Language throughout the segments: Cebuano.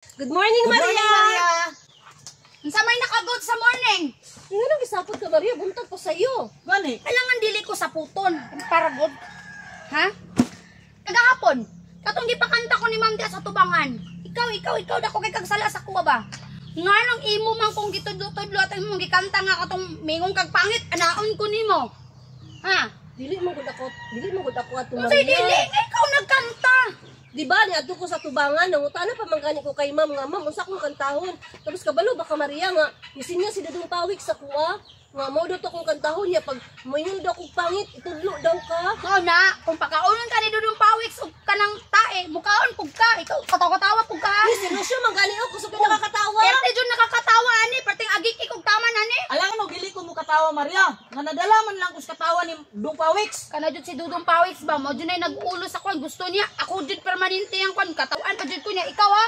Good morning, Good Maria. morning, Maria. Unsa may nakagod sa morning? Nga nang gisapot ka, Maria, buntag ko sa iyo. Gani. Kailangan dili ko sa puton. Para god. Ha? Kagahapon, katong gipakanta ko ni Ma'am Dia sa tubangan. Ikaw, ikaw, ikaw, dako kay kag sala sa kuwa ba? Nga nang imo man kong gitudlo-tudlo at imong gikanta nga katong mingong kag pangit, anaon ko nimo. Ha? Dili mo gud ako, dili mo gud ako ato, Unsay Maria. dili? Nga ikaw nagkanta. Di ba ni adto ko sa tubangan, nangutana pa man gani ko kay ma'am nga, "Ma'am, unsa akong kantahon?" Tapos kabalo baka, Maria, nga nisinya si Dudong Pawik sa kuha nga mao daw to akong kantahon niya, pag moingon daw kog pangit, itudlo daw ka. Mao na, kung pakaonon ka ni Dudong Pawiks ug kanang tae, mukaon pug ka, ikaw katawa-tawa pug ka. Ay, seryoso man gani ako, kusog ka nakakatawa. Perte jud nakakatawa ani, perting agik ikog taman ani. Alangan mo, gili ko mo katawa, Maria. Nga nadala man lang ko sa katawa ni Dung Pawiks. Kana jud si Dudong Pawiks ba, mo jud nay nag-ulo sa kwan, gusto niya ako jud permanente ang kwan, katawan pa jud ko niya ikaw ha.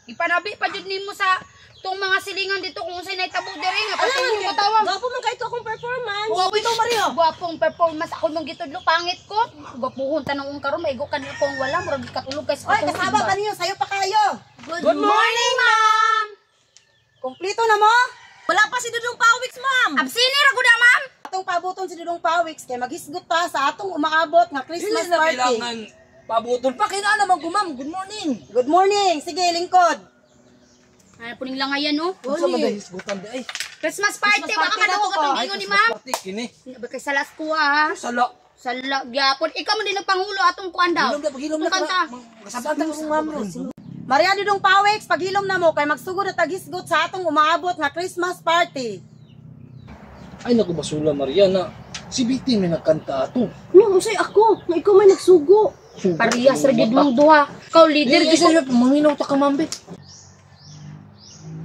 Ipanabi pa jud nimo sa tong mga silingan dito kung unsay nahitabo diri nga pati Alangan yung kay katawa. gwapo man kay to akong performance. Gwapo ito, Maria. Gwapong performance ako mong gitudlo pangit ko. Gwapuhon tanong karon maigo kan ko ang wala murag katulog kay sa Oy, katong kasaba iba. pa ninyo, sayo pa kayo. Good morning, ma'am. Kumplito na mo? Wala pa si Dudong Pawiks, ma'am. Absine ra gud na, ma'am. Atong pabuton si Dudong Pawiks kay maghisgot ta sa atong umaabot nga Dili Christmas na party. kailangan pabutol pa. Kinaan naman ko, ma'am. Good morning. Good morning. Sige, lingkod. Ay puning langayan no. Unsa man dahil hisgutan di ay? Christmas party Christmas baka party na kadungog to atong ko. ingon ni Christmas ma'am. party kini. Ba kay salas ko ah. Sala. Sala gyapon ikaw man din nagpangulo atong kuan daw. Hilom na paghilom na Atong kanta. Kasabatan ko ma'am ron. Maria Dudong Pawiks, paghilom na mo kay magsugod na taghisgot sa atong umaabot nga Christmas party. Ay naku basula, Maria, na si Biti may nagkanta ato. No, unsay ako? Nga ikaw may nagsugo. Parehas ra gyud mong duha. Ikaw leader Dili gyud. sa maminaw ta ka, ma'am be.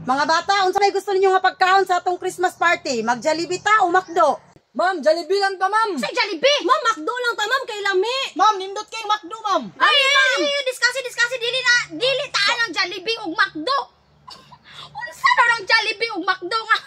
Mga bata, unsa may gusto ninyo nga pagkaon sa atong Christmas party? Mag-Jollibee ta o McDo? Ma'am, Jollibee lang ta, ma'am. Sa Jollibee. Ma'am, McDo lang ta, ma'am, kay lami. Ma'am, nindot kay McDo, ma'am. Ay, ay, ay, diskasi, diskasi, dili na, dili taan ang Jollibee ug McDo. Unsa daw ng Jollibee ug McDo nga?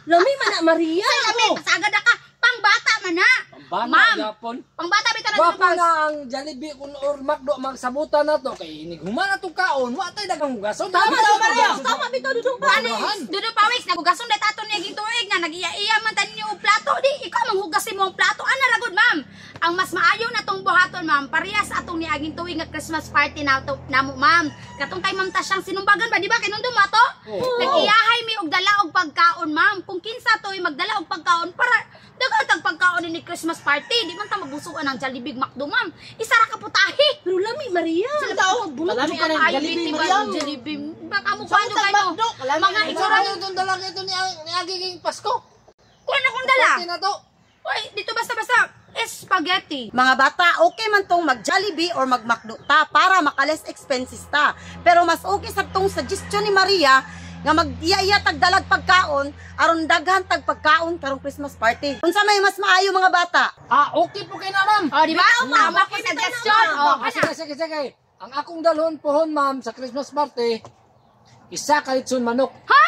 Lami man na, Maria. Sa lami, pasagad na ka. Pangbata man na. Pambana Ma'am, gyapon. pangbata bitaw na Gwapo Dudong na ang Jollibee kun or McDo, magsabutan na to kay inig human atong kaon, wa tay daghang hugason. Tama, Tama, Maria. Tama bitaw, Dudong Ano, Pawiks. Dudong Pawiks, nagugason na tato niya ging tuig nga nagiya-iya man tanin og plato di ikaw manghugas mo ang plato ana ra gud, ma'am. Ang mas maayo na tong buhaton, ma'am, parehas atong niaging tuig nga Christmas party na to namo, ma'am. Katong kay Ma'am Tasyang sinumbagan ba, di ba kinundong mo ato? Oo. Nagiyahay mi og dala og pagkaon, ma'am. Kung kinsa to'y magdala og pagkaon para daghan tag pagkaon ni Christmas party, di man ta mabusugan ang Jollibee, McDo, ma'am. Isa ra ka putahe. Pero lami, Maria. Sila daw, bunot Kalami jud ka ng kaayo, Jollibee, biti ba, Maria. Jollibee. Baka mo Sa kuan jud utang kayo. McDo, kalami Mga ka ng itsura Ano itong dala ito ni agiging Pasko? Kuan akong dala. Party na to. Uy, dito basta-basta spaghetti. Mga bata, okay man tong mag-Jollibee or mag-McDo ta para maka-less expenses ta. Pero mas okay sa tong suggestion ni Maria nga mag-iya-iya tagdalag pagkaon aron daghan tag pagkaon karong Christmas party. Unsa may mas maayo, mga bata? Ah, okay po kay na, ma'am. Oh, di ba? Tama ko suggestion. Oh, Ah, sige, sige, sige. Ang akong dalhon pohon, ma'am, sa Christmas party, isa ka litson manok. Ha?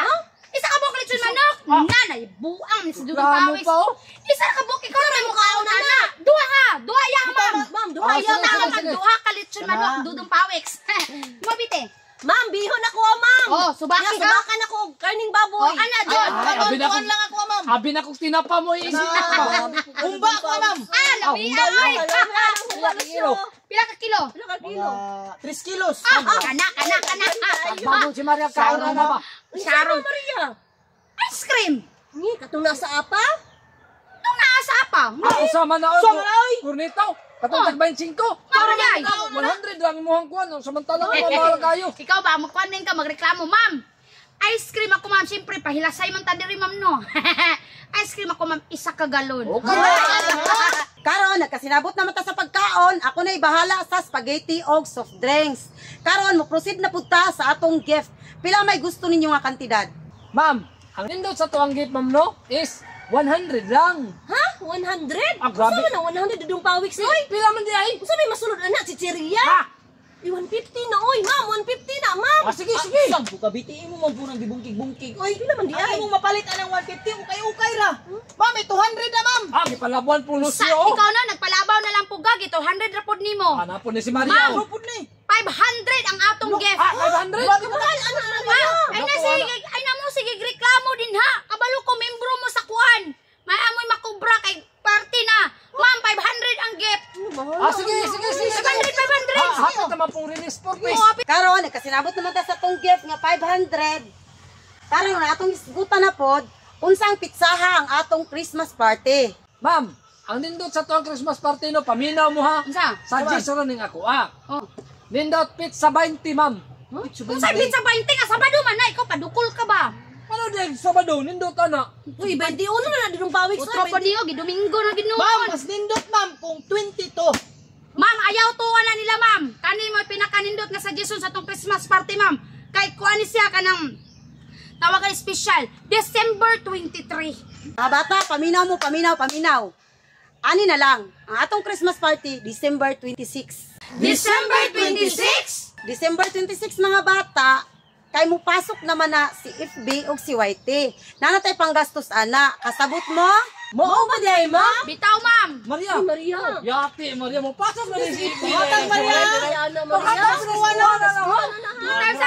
Isa ka buok lechon manok? Nanay, buang si Dudong Plano Pawis. pa, oh. Isa ka buok, ikaw na may mukhaon na na. Duha ka, duha ya, ma'am. Ma'am, duha Ah, ya. sige, Tama, sige, ma'am, sige. duha ka lechon manok, Dudong Pawis. Mabite. Ma'am, bihon ako, oh, ma'am. Oh, subaki Nga, ka. subakan ako og karning baboy. Oh, ana, John. Ay, abi na Tuan kong, lang ako, ma'am. abi na kong tinapa mo, isip pa. Humba ako, ma'am. Ah, labi, ay. Pila ka kilo. Pila ka kilo? Pila ka kilo? Mga 3 kilos. Ah, kana, kana, kana. Bagong si Maria kaon na na ba? Sharon. Maria. Ice cream. Ni, katong nasa apa? Itong naasa pa. Ah, usama na oy. Usama na, oy. Cornito. Katong tag 25. Mao na, ay. 100 lang imong kuan, samantala ko mamahal kayo. Ikaw ba, magkuhan din ka, magreklamo, ma'am. Ice cream ako, ma'am. Siyempre, pahilasay man ta diri, ma'am, no? Ice cream ako, ma'am, isa ka galon. Okay. Karon nagkasinabot na mata sa pagkaon, ako na'y bahala sa spaghetti og soft drinks. Karon mo proceed na pud ta sa atong gift. Pila may gusto ninyo nga kantidad? Ma'am, ang nindot sa tuang gift, ma'am, no, is 100 lang. Ha? 100? Ah, grabe. Unsa man ang 100, Dudong Pawiks, oy? Pila man di ay? Unsa may masulod ana chicheria? Ha? Eh, 150 na, oy, ma'am, 150 na, ma'am. Ah, sige, sige. Saan po kabitiin mo man po ng gibungkig-bungkig? Oy, Pila man di ang ay? imong mapalit anang 150, ukay-ukay ra. Ma'am, may 200 na, ma'am. Ah, gipalabuan po Sa, Lucio. ikaw na, nagpalabaw na lang po gagi, 200 ra pod nimo. Hanapon ni si Maria. Ma'am! Oh. Rupod ni. 500 ang atong gift. Ah, 500? Mahal, ano, ano, Ah, ay na sige, ay na mo sige reklamo din ha. Kabalo ko membro mo sa kuan. May amoy makubra kay party na. Ma'am, 500 ang gift. Ah, sige, sige, sige. Sige. 500, 500. Ha, hapit naman pong release for please. Karon nagkasinabot naman ta sa tong gift nga 500. Karon na atong isgutan na pod unsa ang pitsaha ang atong Christmas party. Ma'am, ang nindot sa tuang Christmas party no, paminaw mo ha. Unsa? Suggestion ra ning ako ah. Oh. Nindot pizza 20, ma'am. Kung sa pizza 20 ka Sabado man na ikaw padukol ka ba? Ano din Sabado nindot ana. Uy, 21 na na Dudong Pawik. Utro pa niyo gidomingo na Ma'am, ginuon. mas nindot ma'am kung 22. Ma'am, ayaw tuwa na nila, ma'am. Kani mo pinakanindot nga suggestion sa tong Christmas party, ma'am. Kay kuan ni siya kanang tawagan special December 23. Mga bata, paminaw mo, paminaw, paminaw. Ani na lang, ang atong Christmas party, December 26. December 26? December 26 mga bata, kay mo pasok naman na si FB o si YT. Nanatay panggastos ana, kasabot mo? Mao ba di ay, ma'am? Bitaw, ma'am. Maria. Uy, Maria. Yati, Maria mo pasok na rin si Matang Maria. Maria, Maria. Maria. Maria.